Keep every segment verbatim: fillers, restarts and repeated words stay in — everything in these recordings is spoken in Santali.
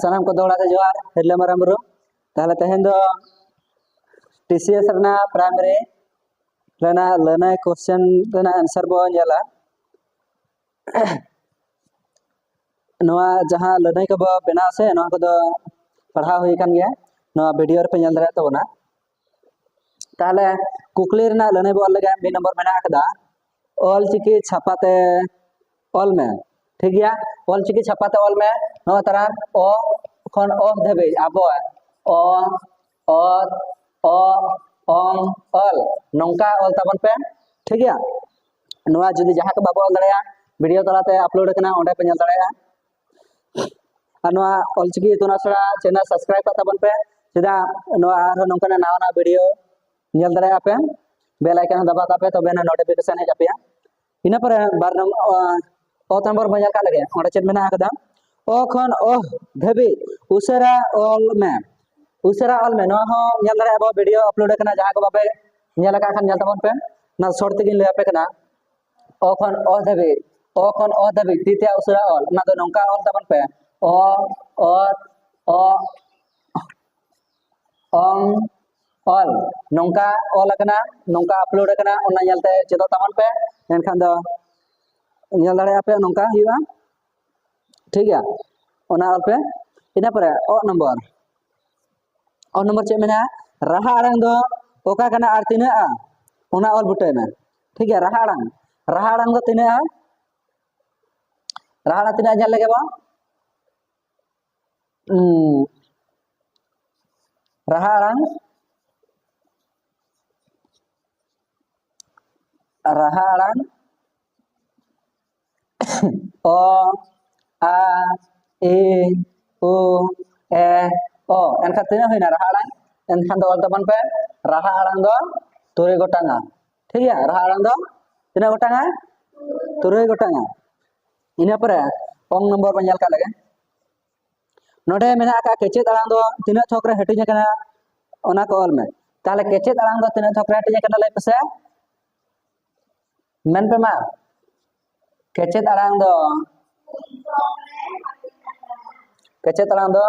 ᱥᱟᱱᱟᱢ ᱠᱚ ᱫᱚᱦᱲᱟ ᱛᱮ ᱡᱚᱦᱟᱨ, ᱦᱤᱨᱞᱟᱹ ᱢᱟᱨᱟᱝ ᱵᱩᱨᱩ᱾ ᱛᱟᱦᱚᱞᱮ ᱛᱮᱦᱮᱧ ᱫᱚ T C S ᱨᱮᱱᱟᱜ primary ᱨᱮᱱᱟᱜ ᱞᱟᱹᱱᱟᱹᱭ question ᱨᱮᱱᱟᱜ answer ᱵᱚᱱ ᱧᱮᱞᱟ᱾ ᱱᱚᱣᱟ ᱡᱟᱦᱟᱸ ᱞᱟᱹᱱᱟᱹᱭ ᱠᱚᱵᱚ ᱵᱮᱱᱟᱣ ᱥᱮ, ᱱᱚᱣᱟ ᱠᱚᱫᱚ ᱯᱟᱲᱦᱟᱣ ᱦᱩᱭ ᱟᱠᱟᱱ ᱜᱮᱭᱟ, ᱱᱚᱣᱟ video ᱨᱮᱯᱮ ᱧᱮᱞ ᱫᱟᱲᱮᱭᱟᱜ ᱛᱟᱵᱚᱱᱟ᱾ ᱛᱟᱦᱚᱞᱮ ᱠᱩᱠᱞᱤ ᱨᱮᱱᱟᱜ ᱞᱟᱹᱱᱟᱹᱭ ᱵᱚ ᱚᱞ ᱞᱮᱜᱮ᱾ ᱢᱤᱫ ᱱᱚᱢᱵᱚᱨ ᱢᱮᱱᱟᱜ ᱟᱠᱟᱫᱟ, ᱚᱞ ᱪᱤᱠᱤ ᱪᱷᱟᱯᱟ ᱛᱮ ᱚᱞ ᱢᱮ᱾ ᱴᱷᱤᱠ ᱜᱮᱭᱟ, ᱚᱞ ᱪᱤᱠᱤ ᱪᱷᱟᱯᱟ ᱛᱮ ᱚᱞ ᱢᱮ᱾ ᱱᱚᱣᱟ ᱛᱟᱨᱟᱝ ᱚ ᱠᱷᱚᱱ ᱚ ᱫᱷᱟᱹᱵᱤᱡ ᱟᱵᱚ ᱚ, ᱚ, ᱚ, ᱚᱝ, ᱚᱞ, ᱱᱚᱝᱠᱟ ᱚᱞ ᱛᱟᱵᱚᱱ ᱯᱮ᱾ ᱴᱷᱤᱠ ᱜᱮᱭᱟ, ᱱᱚᱣᱟ ᱡᱩᱫᱤ ᱡᱟᱦᱟᱸ ᱠᱚ ᱵᱟᱵᱚ ᱚᱞ ᱫᱟᱲᱮᱭᱟᱜᱼᱟ, video ᱛᱟᱞᱟᱛᱮ upload ᱟᱠᱟᱱᱟ, ᱚᱸᱰᱮ ᱯᱮ ᱧᱮᱞ ᱫᱟᱲᱮᱭᱟᱜᱼᱟ᱾ ᱟᱨ ᱱᱚᱣᱟ ᱚᱞᱪᱤᱠᱤ ᱤᱛᱩᱱ ᱟᱥᱲᱟ channel subscribe ᱠᱟᱜ ᱛᱟᱵᱚᱱ ᱯᱮ, ᱪᱮᱫᱟᱜ ᱱᱚᱣᱟ ᱟᱨᱦᱚᱸ ᱱᱚᱝᱠᱟᱱᱟᱜ ᱱᱟᱣᱟ ᱱᱟᱣᱟ video ᱧᱮᱞ ᱫᱟᱲᱮᱭᱟᱜᱼᱟ ᱯᱮ᱾ Bell icon ᱦᱚᱸ ᱫᱟᱵᱟᱣ ᱠᱟᱜ ᱯᱮ, ᱛᱚᱵᱮ ᱟᱱᱟᱜ notification ᱦᱮᱡ ᱟᱯᱮᱭᱟ᱾ ᱤᱱᱟᱹ ᱯᱚᱨᱮ ᱵᱟᱨ ᱱᱚᱢᱵᱚᱨ, ᱚ, ᱚ ᱱᱚᱢᱵᱚᱨ ᱵᱚᱱ ᱧᱮᱞ ᱠᱟᱜ ᱞᱮᱜᱮ, ᱚᱸᱰᱮ ᱪᱮᱫ ᱢᱮᱱᱟᱜ ᱟᱠᱟᱫᱟ? ᱚ ᱠᱷᱚᱱ ᱚᱦ ᱫᱷᱟᱹᱵᱤᱡ ᱩᱥᱟᱹᱨᱟ ᱚᱞ ᱢᱮ, ᱩᱥᱟᱹᱨᱟ ᱚᱞ ᱢᱮ᱾ ᱱᱚᱣᱟ ᱦᱚᱸ ᱧᱮᱞ ᱫᱟᱲᱮᱭᱟᱜᱼᱟ ᱵᱚ, video upload ᱟᱠᱟᱱᱟ, ᱡᱟᱦᱟᱸᱭ ᱠᱚ ᱵᱟᱯᱮ ᱧᱮᱞ ᱟᱠᱟᱫ ᱠᱷᱟᱱ ᱧᱮᱞ ᱛᱟᱵᱚᱱ ᱯᱮ᱾ ᱚᱱᱟ short ᱛᱮᱜᱮᱧ ᱞᱟᱹᱭ ᱟᱯᱮ ᱠᱟᱱᱟ᱾ ᱚ ᱠᱷᱚᱱ ᱚ ᱫᱷᱟᱹᱵᱤᱡ, ᱚ ᱠᱷᱚᱱ ᱚ ᱫᱷᱟᱹᱵᱤᱡ ᱛᱤ ᱛᱮ ᱩᱥᱟᱹᱨᱟ ᱚᱞ, ᱚᱱᱟ ᱫᱚ ᱱᱚᱝᱠᱟ ᱚᱞ ᱛᱟᱵᱚᱱ ᱯᱮ, ᱚ, ᱚ, ᱚ, ᱚᱝ, ᱚᱞ᱾ ᱱᱚᱝᱠᱟ ᱚᱞ ᱟᱠᱟᱱᱟ, ᱱᱚᱝᱠᱟ upload ᱟᱠᱟᱱᱟ, ᱚᱱᱟ ᱧᱮᱞᱛᱮ ᱪᱮᱫᱚᱜ ᱛᱟᱵᱚᱱ ᱯᱮ᱾ ᱮᱱᱠᱷᱟᱱ ᱫᱚ ᱧᱮᱞ ᱫᱟᱲᱮᱭᱟᱜᱼᱟ ᱯᱮ, ᱱᱚᱝᱠᱟ ᱦᱩᱭᱩᱜᱼᱟ᱾ ᱴᱷᱤᱠ ᱜᱮᱭᱟ, ᱚᱱᱟ ᱚᱞ ᱯᱮ᱾ ᱤᱱᱟᱹ ᱯᱚᱨᱮ ᱚ ᱱᱚᱢᱵᱚᱨ, ᱚ ᱱᱚᱢᱵᱚᱨ ᱪᱮᱫ ᱢᱮᱱᱟᱜᱼᱟ? ᱨᱟᱦᱟ ᱟᱲᱟᱝ ᱫᱚ ᱚᱠᱟ ᱠᱟᱱᱟ ᱟᱨ ᱛᱤᱱᱟᱹᱜᱼᱟ? ᱚᱱᱟ ᱚᱞ ᱵᱩᱴᱟᱹᱭ ᱢᱮ᱾ ᱴᱷᱤᱠ ᱜᱮᱭᱟ, ᱨᱟᱦᱟ ᱟᱲᱟᱝ, ᱨᱟᱦᱟ ᱟᱲᱟᱝ ᱫᱚ ᱛᱤᱱᱟᱹᱜᱼᱟ? ᱨᱟᱦᱟ ᱟᱲᱟᱝ ᱛᱤᱱᱟᱹᱜ ᱧᱮᱞ ᱞᱮᱜᱮ ᱵᱚᱱ᱾ ᱩᱸ, ᱨᱟᱦᱟ ᱟᱲᱟᱝ, ᱨᱟᱦᱟ ᱟᱲᱟᱝ ᱚ, ᱟ, ᱮ, ᱳ, ᱮ, ᱚ᱾ ᱮᱱᱠᱷᱟᱱ ᱛᱤᱱᱟᱹᱜ ᱦᱩᱭᱱᱟ ᱨᱟᱦᱟ ᱟᱲᱟᱝ? ᱮᱱᱠᱷᱟᱱ ᱫᱚ ᱚᱞ ᱛᱟᱵᱚᱱ ᱯᱮ, ᱨᱟᱦᱟ ᱟᱲᱟᱝ ᱫᱚ ᱛᱩᱨᱩᱭ ᱜᱚᱴᱟᱝᱟ᱾ ᱴᱷᱤᱠ ᱜᱮᱭᱟ, ᱨᱟᱦᱟ ᱟᱲᱟᱝ ᱫᱚ ᱛᱤᱱᱟᱹᱜ ᱜᱚᱴᱟᱝᱟ? ᱛᱩᱨᱩᱭ ᱜᱚᱴᱟᱝᱟ᱾ ᱤᱱᱟᱹ ᱯᱚᱨᱮ ᱚᱝ ᱱᱚᱢᱵᱚᱨ ᱵᱚᱱ ᱧᱮᱞ ᱠᱟᱜ ᱞᱮᱜᱮ᱾ ᱱᱚᱰᱮ ᱢᱮᱱᱟᱜ ᱟᱠᱟᱫ ᱠᱮᱪᱮᱫ ᱟᱲᱟᱝ ᱫᱚ ᱛᱤᱱᱟᱹᱜ ᱛᱷᱚᱠ ᱨᱮ ᱦᱟᱹᱴᱤᱧ ᱟᱠᱟᱱᱟ, ᱚᱱᱟ ᱠᱚ ᱚᱞ ᱢᱮ᱾ ᱛᱟᱦᱞᱮ ᱠᱮᱪᱮᱫ ᱟᱲᱟᱝ ᱫᱚ ᱛᱤᱱᱟᱹᱜ ᱛᱷᱚᱠ ᱨᱮ ᱦᱟᱹᱴᱤᱧ ᱟᱠᱟᱱᱟ, ᱞᱟᱹᱭ ᱯᱮᱥᱮ? ᱢᱮᱱ ᱯᱮ ᱢᱟ᱾ ᱠᱮᱪᱮᱫ ᱟᱲᱟᱝ ᱫᱚ ᱠᱮᱪᱮᱫ ᱟᱲᱟᱝ ᱫᱚ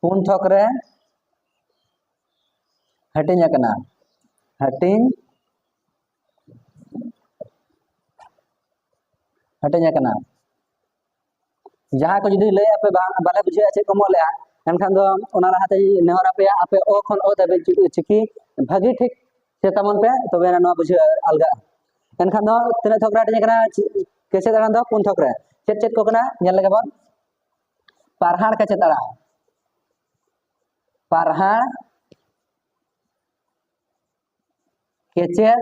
ᱯᱩᱱ ᱛᱷᱚᱠ ᱨᱮ ᱦᱟᱹᱴᱤᱧ ᱟᱠᱟᱱᱟ᱾ ᱦᱟᱹᱴᱤᱧ ᱦᱟᱹᱴᱤᱧ ᱟᱠᱟᱱᱟ᱾ ᱡᱟᱦᱟᱸ ᱠᱚ ᱡᱩᱫᱤ ᱞᱟᱹᱭ ᱟᱯᱮ ᱵᱟᱝ, ᱵᱟᱞᱮ ᱵᱩᱡᱷᱟᱹᱣᱟ ᱪᱮᱫ ᱠᱚ ᱚᱞ ᱞᱮᱜᱼᱟ, ᱮᱱᱠᱷᱟᱱ ᱫᱚ ᱚᱱᱟ ᱞᱟᱦᱟᱛᱮ ᱱᱮᱦᱚᱨ ᱟᱯᱮᱭᱟ, ᱟᱯᱮ ᱚ ᱠᱷᱚᱱ ᱚ ᱫᱷᱟᱹᱵᱤᱡ ᱪᱤ- ᱪᱤᱠᱤ ᱵᱷᱟᱹᱜᱤ ᱴᱷᱤᱠ ᱥᱮ ᱛᱟᱵᱚᱱ ᱯᱮ, ᱛᱚᱵᱮ ᱟᱱᱟᱜ ᱱᱚᱣᱟ ᱵᱩᱡᱷᱟᱹᱣ ᱟᱞᱜᱟᱜᱼᱟ᱾ ᱮᱱᱠᱷᱟᱱ ᱫᱚ ᱛᱤᱱᱟᱹᱜ ᱛᱷᱚᱠ ᱨᱮ ᱦᱟᱹᱴᱤᱧ ᱟᱠᱟᱱᱟ? ᱪᱮ- ᱠᱮᱪᱮᱫ ᱟᱲᱟᱝ ᱫᱚ ᱯᱩᱱ ᱛᱷᱚᱠ ᱨᱮ᱾ ᱪᱮᱫ ᱪᱮᱫ ᱠᱚ ᱠᱟᱱᱟ ᱧᱮᱞ ᱞᱮᱜᱮ ᱵᱚᱱ᱾ ᱯᱟᱨᱦᱟᱲ ᱠᱮᱪᱮᱫ ᱟᱲᱟᱝ, ᱯᱟᱨᱦᱟᱲ ᱠᱮᱪᱮᱫ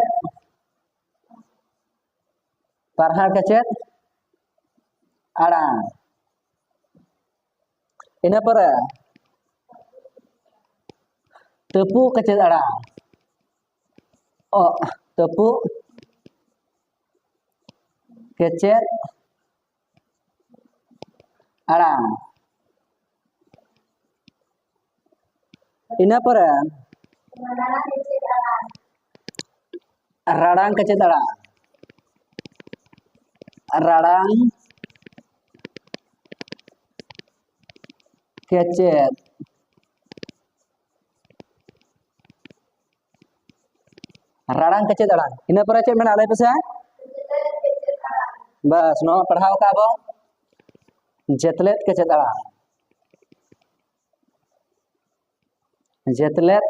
ᱯᱟᱨᱦᱟᱲ ᱠᱮᱪᱮᱫ ᱟᱲᱟᱝ᱾ ᱤᱱᱟᱹ ᱯᱚᱨᱮ ᱛᱟᱹᱯᱩᱜ ᱠᱮᱪᱮᱫ ᱟᱲᱟᱝ᱾ ᱚ, ᱛᱟᱹᱯᱩᱜ ᱠᱮᱪᱮᱫ ᱟᱲᱟᱝ᱾ ᱤᱱᱟᱹ ᱯᱚᱨᱮ ᱨᱟᱲᱟᱝ ᱠᱮᱪᱮᱫ ᱟᱲᱟᱝ᱾ ᱨᱟᱲᱟᱝ ᱠᱮᱪᱮᱫ ᱨᱟᱲᱟᱝ ᱠᱮᱪᱮᱫ ᱟᱲᱟᱝ᱾ ᱤᱱᱟᱹ ᱯᱚᱨᱮ ᱪᱮᱫ ᱢᱮᱱᱟᱜᱼᱟ, ᱞᱟᱹᱭ ᱯᱮᱥᱮ? ᱵᱟᱥ, ᱱᱚᱣᱟ ᱯᱟᱲᱦᱟᱣ ᱠᱟᱜᱼᱟ ᱵᱚᱱ, ᱡᱮᱛᱞᱮᱫ ᱠᱮᱪᱮᱫ ᱟᱲᱟᱝ᱾ ᱡᱮᱛᱞᱮᱫ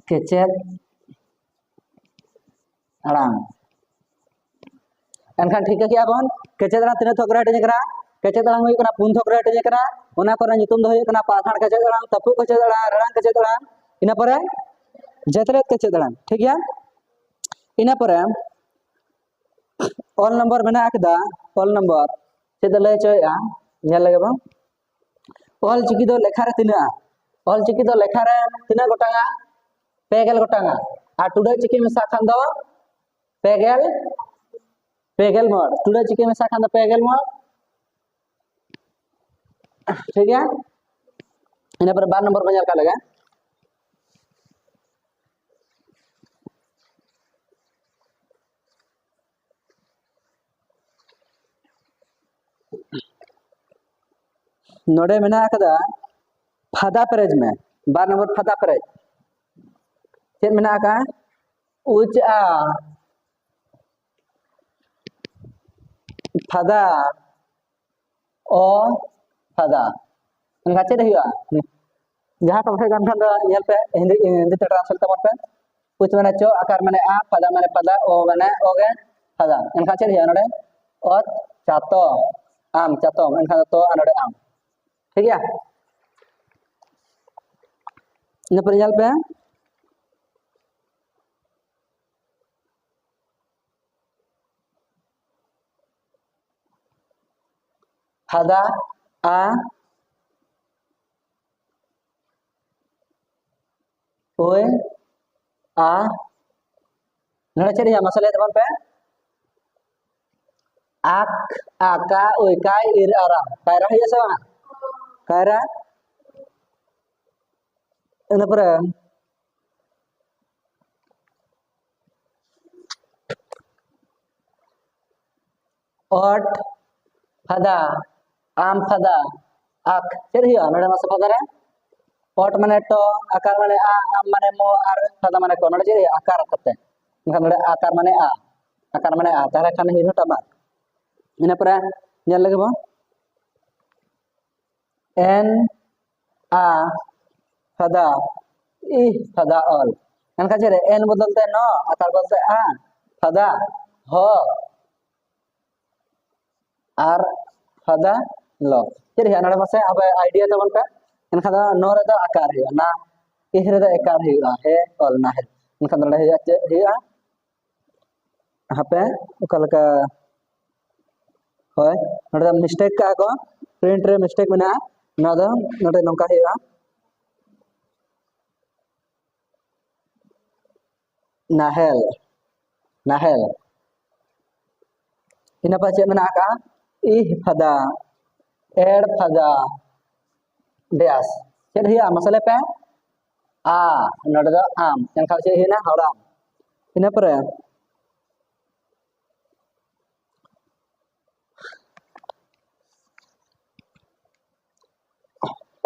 ᱠᱮᱪᱮᱫ ᱟᱲᱟᱝ᱾ ᱮᱱᱠᱷᱟᱱ ᱴᱷᱤᱠᱟᱹ ᱠᱮᱜᱼᱟ ᱵᱚᱱ, ᱠᱮᱪᱮᱫ ᱟᱲᱟᱝ ᱛᱤᱱᱟᱹᱜ ᱛᱷᱚᱠ ᱨᱮ ᱦᱟᱹᱴᱤᱧ ᱟᱠᱟᱱᱟ? ᱠᱮᱪᱮᱫ ᱟᱲᱟᱝ ᱦᱩᱭᱩᱜ ᱠᱟᱱᱟ ᱯᱩᱱ ᱛᱷᱚᱠ ᱨᱮ ᱦᱟᱹᱴᱤᱧ ᱟᱠᱟᱱᱟ᱾ ᱚᱱᱟ ᱠᱚᱨᱮ ᱧᱩᱛᱩᱢ ᱫᱚ ᱦᱩᱭᱩᱜ ᱠᱟᱱᱟ ᱯᱟᱨᱦᱟᱲ ᱠᱮᱪᱮᱫ ᱟᱲᱟᱝ, ᱛᱟᱹᱯᱩᱜ ᱠᱮᱪᱮᱫ ᱟᱲᱟᱝ, ᱨᱟᱲᱟᱝ ᱠᱮᱪᱮᱫ ᱟᱲᱟᱝ, ᱤᱱᱟᱹ ᱯᱚᱨᱮ ᱡᱮᱛᱞᱮᱫ ᱠᱮᱪᱮᱫ ᱟᱲᱟᱝ᱾ ᱴᱷᱤᱠ ᱜᱮᱭᱟ? ᱤᱱᱟᱹ ᱯᱚᱨᱮ ᱚᱞ ᱱᱚᱢᱵᱚᱨ ᱢᱮᱱᱟᱜ ᱟᱠᱟᱫᱟ, ᱚᱞ ᱱᱚᱢᱵᱚᱨ ᱪᱮᱫ ᱮ ᱞᱟᱹᱭ ᱦᱚᱪᱚᱭᱮᱫᱼᱟ, ᱧᱮᱞ ᱞᱮᱜᱮ ᱵᱚᱱ᱾ ᱚᱞ ᱪᱤᱠᱤ ᱫᱚ ᱞᱮᱠᱷᱟ ᱨᱮ ᱛᱤᱱᱟᱹᱜᱼᱟ? ᱚᱞ ᱪᱤᱠᱤ ᱫᱚ ᱞᱮᱠᱷᱟ ᱨᱮ ᱛᱤᱱᱟᱹᱜ ᱜᱚᱴᱟᱝᱟ? ᱯᱮ ᱜᱮᱞ ᱜᱚᱴᱟᱝᱟ᱾ ᱟᱨ ᱴᱩᱰᱟᱹᱜ ᱪᱤᱠᱤ ᱢᱮᱥᱟ ᱠᱷᱟᱱ ᱫᱚ ᱯᱮ ᱜᱮᱞ, ᱯᱮ ᱜᱮᱞ ᱢᱚᱬ᱾ ᱴᱩᱰᱟᱹᱜ ᱪᱤᱠᱤ ᱢᱮᱥᱟ ᱠᱷᱟᱱ ᱫᱚ ᱯᱮ ᱜᱮᱞ ᱢᱚᱬ᱾ ᱴᱷᱤᱠ ᱜᱮᱭᱟ? ᱤᱱᱟᱹ ᱯᱚᱨᱮ ᱵᱟᱨ ᱱᱚᱢᱵᱚᱨ ᱵᱚᱱ ᱧᱮᱞ ᱠᱟᱜ ᱞᱮᱜᱮ᱾ ᱱᱚᱰᱮ ᱢᱮᱱᱟᱜ ᱟᱠᱟᱫᱟ ᱯᱷᱟᱫᱟ ᱯᱮᱨᱮᱡ ᱢᱮ, ᱵᱟᱨ ᱱᱚᱢᱵᱚᱨ ᱯᱷᱟᱫᱟ ᱯᱮᱨᱮᱡ᱾ ᱪᱮᱫ ᱢᱮᱱᱟᱜ ᱟᱠᱟᱫᱟ? ᱩᱪ ᱟ, ᱯᱷᱟᱫᱟ, ᱚ ᱯᱷᱟᱫᱟ᱾ ᱮᱱᱠᱷᱟᱱ ᱪᱮᱫ ᱦᱩᱭᱩᱜᱼᱟ? ᱡᱟᱦᱟᱸ ᱠᱚ ᱵᱟᱰᱟᱭ ᱠᱟᱱ ᱠᱷᱟᱱ ᱫᱚ ᱧᱮᱞ ᱯᱮ, ᱦᱤᱱᱫᱤ, ᱦᱤᱱᱫᱤ ᱛᱮ translate ᱛᱟᱵᱚᱱ ᱯᱮ᱾ ᱩᱪ ᱢᱟᱱᱮ ᱪᱚ, ᱟᱠᱟᱨ ᱢᱟᱱᱮ ᱟ, ᱯᱷᱟᱫᱟ ᱢᱟᱱᱮ ᱯᱷᱟᱫᱟ, ᱚ ᱢᱟᱱᱮ ᱚ ᱜᱮ ᱯᱷᱟᱫᱟ᱾ ᱮᱱᱠᱷᱟᱱ ᱪᱮᱫ ᱦᱩᱭᱩᱜᱼᱟ ᱱᱚᱰᱮ? ᱚᱛ ᱪᱟᱛᱚᱢ, ᱟᱢ ᱪᱟᱛᱚᱢ, ᱮᱱᱠᱷᱟᱱ ᱫᱚ ᱛᱚ ᱟᱨ ᱱᱚᱰᱮ ᱟᱢ᱾ ᱴᱷᱤᱠ ᱜᱮᱭᱟ? ᱤᱱᱟᱹ ᱯᱚᱨᱮ ᱧᱮᱞ ᱯᱮ, ᱯᱷᱟᱫᱟ ᱟ, ᱳᱭ ᱟ, ᱱᱚᱰᱮ ᱪᱮᱫ ᱦᱩᱭᱩᱜᱼᱟ ᱢᱟᱥᱮ ᱞᱟᱹᱭ ᱛᱟᱵᱚᱱ ᱯᱮ? ᱟᱠ, ᱟᱠᱟ, ᱳᱭ, ᱠᱟᱭ, ᱤᱨ, ᱟᱨᱟ᱾ ᱠᱟᱭᱨᱟ ᱦᱩᱭᱩᱜᱼᱟ ᱥᱮ ᱵᱟᱝᱟ? ᱠᱟᱭᱨᱟ᱾ ᱤᱱᱟᱹ ᱯᱚᱨᱮ ᱚᱴ, ᱯᱷᱟᱫᱟ, ᱟᱢ ᱯᱷᱟᱫᱟ, ᱟᱠ᱾ ᱪᱮᱫ ᱦᱩᱭᱩᱜᱼᱟ ᱱᱚᱰᱮ ᱢᱟᱥᱮ ᱯᱷᱟᱫᱟ ᱨᱮ? ᱚᱴ ᱢᱟᱱᱮ ᱴᱚ, ᱟᱠᱟᱨ ᱢᱟᱱᱮ ᱟ, ᱟᱢ ᱢᱟᱱᱮ ᱢᱚ, ᱟᱨ ᱯᱷᱟᱫᱟ ᱢᱟᱱᱮ ᱠᱚ᱾ ᱱᱚᱰᱮ ᱪᱮᱫ ᱦᱩᱭᱩᱜᱼᱟ? ᱟᱠᱟᱨ ᱠᱟᱛᱮ᱾ ᱮᱱᱠᱷᱟᱱ ᱱᱚᱰᱮ ᱟᱠᱟᱨ ᱢᱟᱱᱮ ᱟ, ᱟᱠᱟᱨ ᱢᱟᱱᱮ ᱟ᱾ ᱛᱟᱦᱚᱞᱮ ᱠᱷᱟᱱ ᱦᱤᱡᱩᱜ ᱴᱟᱢᱟᱠ᱾ ᱤᱱᱟᱹ ᱯᱚᱨᱮ ᱧᱮᱞ ᱞᱮᱜᱮ ᱵᱚᱱ᱾ ᱮᱱ, ᱟ, ᱯᱷᱟᱫᱟ, ᱤᱦ, ᱯᱷᱟᱫᱟ, ᱚᱞ᱾ ᱮᱱᱠᱷᱟᱱ ᱪᱮᱫ ᱨᱮ? ᱮᱱ ᱵᱚᱫᱚᱞ ᱛᱮ ᱱᱚ, ᱟᱠᱟᱨ ᱵᱚᱫᱚᱞ ᱛᱮ ᱟ, ᱯᱷᱟᱫᱟ, ᱦᱚ, ᱟᱨ ᱯᱷᱟᱫᱟ, ᱞᱚ᱾ ᱪᱮᱫ ᱦᱩᱭᱩᱜᱼᱟ ᱱᱚᱰᱮ ᱢᱟᱥᱮ ᱟᱵᱚ idea ᱛᱟᱵᱚᱱ ᱯᱮ᱾ ᱮᱱᱠᱷᱟᱱ ᱫᱚ ᱱᱚ ᱨᱮᱫᱚ ᱟᱠᱟᱨ ᱦᱩᱭᱩᱜᱼᱟ, ᱱᱟ, ᱤᱦ ᱨᱮᱫᱚ ᱮᱠᱟᱨ ᱦᱩᱭᱩᱜᱼᱟ, ᱦᱮ, ᱚᱞ, ᱱᱟᱦᱮᱞ᱾ ᱮᱱᱠᱷᱟᱱ ᱫᱚ ᱱᱚᱰᱮ ᱦᱩᱭᱩᱜᱼᱟ, ᱪᱮᱫ ᱦᱩᱭᱩᱜᱼᱟ? ᱦᱟᱯᱮ, ᱚᱠᱟ ᱞᱮᱠᱟ? ᱦᱳᱭ, ᱱᱚᱰᱮ ᱫᱚ mistake ᱠᱟᱜᱼᱟ ᱠᱚ, print ᱨᱮ mistake ᱢᱮᱱᱟᱜᱼᱟ᱾ ᱱᱚᱣᱟ ᱫᱚ ᱱᱚᱰᱮ ᱱᱚᱝᱠᱟ ᱦᱩᱭᱩᱜᱼᱟ, ᱱᱟᱦᱮᱞ, ᱱᱟᱦᱮᱞ᱾ ᱤᱱᱟᱹ ᱯᱚᱨᱮ ᱪᱮᱫ ᱢᱮᱱᱟᱜ ᱟᱠᱟᱫᱼᱟ? ᱤᱦ ᱯᱷᱟᱫᱟ, ᱮᱲ ᱯᱷᱟᱫᱟ᱾ ᱵᱮᱥ, ᱪᱮᱫ ᱦᱩᱭᱩᱜᱼᱟ ᱢᱟᱥᱮ ᱞᱟᱹᱭ ᱯᱮ? ᱟ, ᱱᱚᱰᱮ ᱫᱚ ᱟᱢ, ᱮᱱᱠᱷᱟᱱ ᱪᱮᱫ ᱦᱩᱭᱱᱟ? ᱦᱟᱲᱟᱢ᱾ ᱤᱱᱟᱹ ᱯᱚᱨᱮ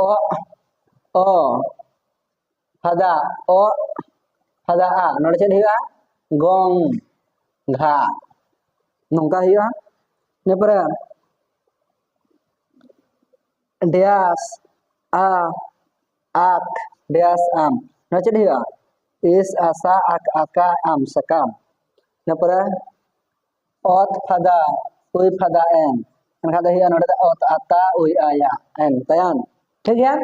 ᱚ, ᱚ ᱯᱷᱟᱫᱟ ᱚ ᱯᱷᱟᱫᱟ ᱟ, ᱱᱚᱰᱮ ᱪᱮᱫ ᱦᱩᱭᱩᱜᱼᱟ? ᱜᱚᱝ ᱜᱷᱟ, ᱱᱚᱝᱠᱟ ᱦᱩᱭᱩᱜᱼᱟ᱾ ᱤᱱᱟᱹ ᱯᱚᱨᱮ ᱰᱮᱭᱟᱥ ᱟ ᱟᱠ, ᱰᱮᱭᱟᱥ ᱟᱢ, ᱱᱚᱣᱟ ᱪᱮᱫ ᱦᱩᱭᱩᱜᱼᱟ? ᱤᱥ ᱟᱥᱟ ᱟᱠ ᱟᱠᱟ ᱟᱢ, ᱥᱟᱠᱟᱢ᱾ ᱤᱱᱟᱹ ᱯᱚᱨᱮ ᱚᱛ ᱯᱷᱟᱫᱟ ᱩᱭ ᱯᱷᱟᱫᱟ ᱮᱱ, ᱮᱱᱠᱷᱟᱱ ᱫᱚ ᱦᱩᱭᱩᱜᱼᱟ ᱱᱚᱰᱮ ᱫᱚ ᱚᱛ ᱟᱛᱟ ᱩᱭ ᱟᱭᱟ ᱮᱱ, ᱛᱟᱭᱟᱱ᱾ ᱴᱷᱤᱠ ᱜᱮᱭᱟ᱾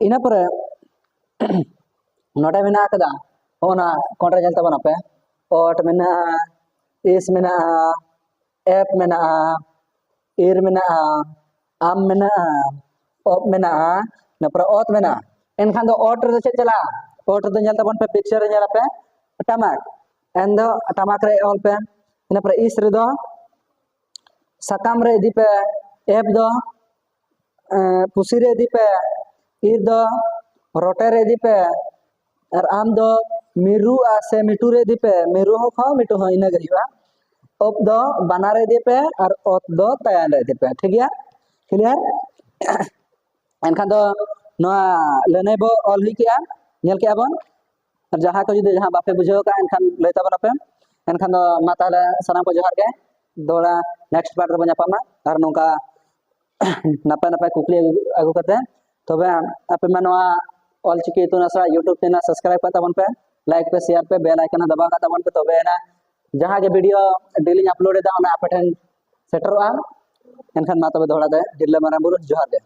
ᱤᱱᱟᱹ ᱯᱚᱨᱮ ᱱᱚᱰᱮ ᱢᱮᱱᱟᱜ ᱟᱠᱟᱫᱟ, ᱦᱚᱸᱜᱼᱚ ᱱᱟ ᱠᱚᱸᱰ ᱨᱮ ᱧᱮᱞ ᱛᱟᱵᱚᱱ ᱟᱯᱮ, ᱚᱴ ᱢᱮᱱᱟᱜᱼᱟ, ᱤᱥ ᱢᱮᱱᱟᱜᱼᱟ, ᱮᱯ ᱢᱮᱱᱟᱜᱼᱟ, ᱤᱨ ᱢᱮᱱᱟᱜᱼᱟ, ᱟᱢ ᱢᱮᱱᱟᱜᱼᱟ, ᱚᱯ ᱢᱮᱱᱟᱜᱼᱟ, ᱤᱱᱟᱹ ᱯᱚᱨᱮ ᱚᱛ ᱢᱮᱱᱟᱜᱼᱟ᱾ ᱮᱱᱠᱷᱟᱱ ᱫᱚ ᱚᱴ ᱨᱮᱫᱚ ᱪᱮᱫ ᱪᱟᱞᱟᱜᱼᱟ? ᱚᱴ ᱨᱮᱫᱚ ᱧᱮᱞ ᱛᱟᱵᱚᱱ ᱯᱮ, ᱯᱤᱠᱪᱟᱨ ᱨᱮ ᱧᱮᱞ ᱟᱯᱮ, ᱴᱟᱢᱟᱠ, ᱮᱱ ᱫᱚ ᱴᱟᱢᱟᱠ ᱨᱮ ᱚᱞ ᱯᱮ᱾ ᱤᱱᱟᱹ ᱯᱚᱨᱮ ᱤᱥ ᱨᱮᱫᱚ ᱥᱟᱠᱟᱢ ᱨᱮ ᱤᱫᱤ ᱯᱮ, ᱮᱯ ᱫᱚ ᱮᱸ, ᱯᱩᱥᱤ ᱨᱮ ᱤᱫᱤ ᱯᱮ, ᱤᱨ ᱫᱚ ᱨᱚᱴᱮ ᱨᱮ ᱤᱫᱤ ᱯᱮ, ᱟᱨ ᱟᱢ ᱫᱚ ᱢᱤᱨᱩ ᱟ ᱥᱮ ᱢᱤᱴᱩ ᱨᱮ ᱤᱫᱤ ᱯᱮ, ᱢᱤᱨᱩ ᱦᱚᱸ ᱠᱷᱚᱱ ᱢᱤᱴᱩ ᱦᱚᱸ ᱤᱱᱟᱹ ᱜᱮ ᱦᱩᱭᱩᱜᱼᱟ᱾ ᱚᱯ ᱫᱚ ᱵᱟᱱᱟ ᱨᱮ ᱤᱫᱤ ᱯᱮ ᱟᱨ ᱚᱛ ᱫᱚ ᱛᱟᱭᱟᱱ ᱨᱮ ᱤᱫᱤ ᱯᱮ, ᱴᱷᱤᱠ ᱜᱮᱭᱟ? ᱠᱞᱤᱭᱟᱨ? ᱮᱱᱠᱷᱟᱱ ᱫᱚ ᱱᱚᱣᱟ ᱞᱟᱹᱱᱟᱹᱭ ᱵᱚ ᱚᱞ ᱦᱩᱭ ᱠᱮᱜᱼᱟ, ᱧᱮᱞ ᱠᱮᱜᱼᱟ ᱵᱚᱱ᱾ ᱟᱨ ᱡᱟᱦᱟᱸ ᱠᱚ ᱡᱩᱫᱤ ᱡᱟᱦᱟᱸ ᱵᱟᱯᱮ ᱵᱩᱡᱷᱟᱹᱣ ᱠᱟᱜᱼᱟ, ᱮᱱᱠᱷᱟᱱ ᱞᱟᱹᱭ ᱛᱟᱵᱚᱱ ᱟᱯᱮ᱾ ᱮᱱᱠᱷᱟᱱ ᱫᱚ ᱢᱟ ᱛᱟᱦᱚᱞᱮ ᱥᱟᱱᱟᱢ ᱠᱚ ᱡᱚᱦᱟᱨ ᱜᱮ, ᱫᱚᱦᱲᱟ ᱱᱮᱠᱥᱴ ᱯᱟᱨᱴ ᱨᱮᱵᱚᱱ ᱧᱟᱯᱟᱢᱟ ᱟᱨ ᱱᱚᱝᱠᱟ ᱱᱟᱯᱟᱭ ᱱᱟᱯᱟᱭ ᱠᱩᱠᱞᱤ ᱟᱹᱜᱩ, ᱟᱹᱜᱩ ᱠᱟᱛᱮ᱾ ᱛᱚᱵᱮ ᱟᱯᱮ ᱢᱟ ᱱᱚᱣᱟ ᱚᱞᱪᱤᱠᱤ ᱤᱛᱩᱱ ᱟᱥᱲᱟ YouTube ᱪᱮᱱᱮᱞ ᱥᱟᱵᱥᱠᱨᱟᱭᱤᱵ ᱠᱟᱜ ᱛᱟᱵᱚᱱ ᱯᱮ, ᱞᱟᱭᱤᱠ ᱯᱮ, ᱥᱮᱭᱟᱨ ᱯᱮ, ᱵᱮᱞ ᱟᱭᱠᱚᱱ ᱦᱚᱸ ᱫᱟᱵᱟᱣ ᱠᱟᱜ ᱛᱟᱵᱚᱱ ᱯᱮ, ᱛᱚᱵᱮ ᱮᱱᱟ ᱡᱟᱦᱟᱸ ᱜᱮ ᱵᱷᱤᱰᱤᱭᱳ ᱰᱮᱞᱤᱧ ᱟᱯᱞᱳᱰ ᱮᱫᱟ ᱚᱱᱟ ᱟᱯᱮ ᱴᱷᱮᱱ ᱥᱮᱴᱮᱨᱚᱜᱼᱟ᱾ ᱮᱱᱠᱷᱟᱱ ᱢᱟ ᱛᱚᱵᱮ ᱫᱚᱦᱲᱟ ᱛᱮ ᱰᱤᱞᱞᱟᱹ ᱢᱟᱨᱟᱝ ᱵᱩᱨᱩ ᱡᱚᱦᱟᱨ ᱜᱮ᱾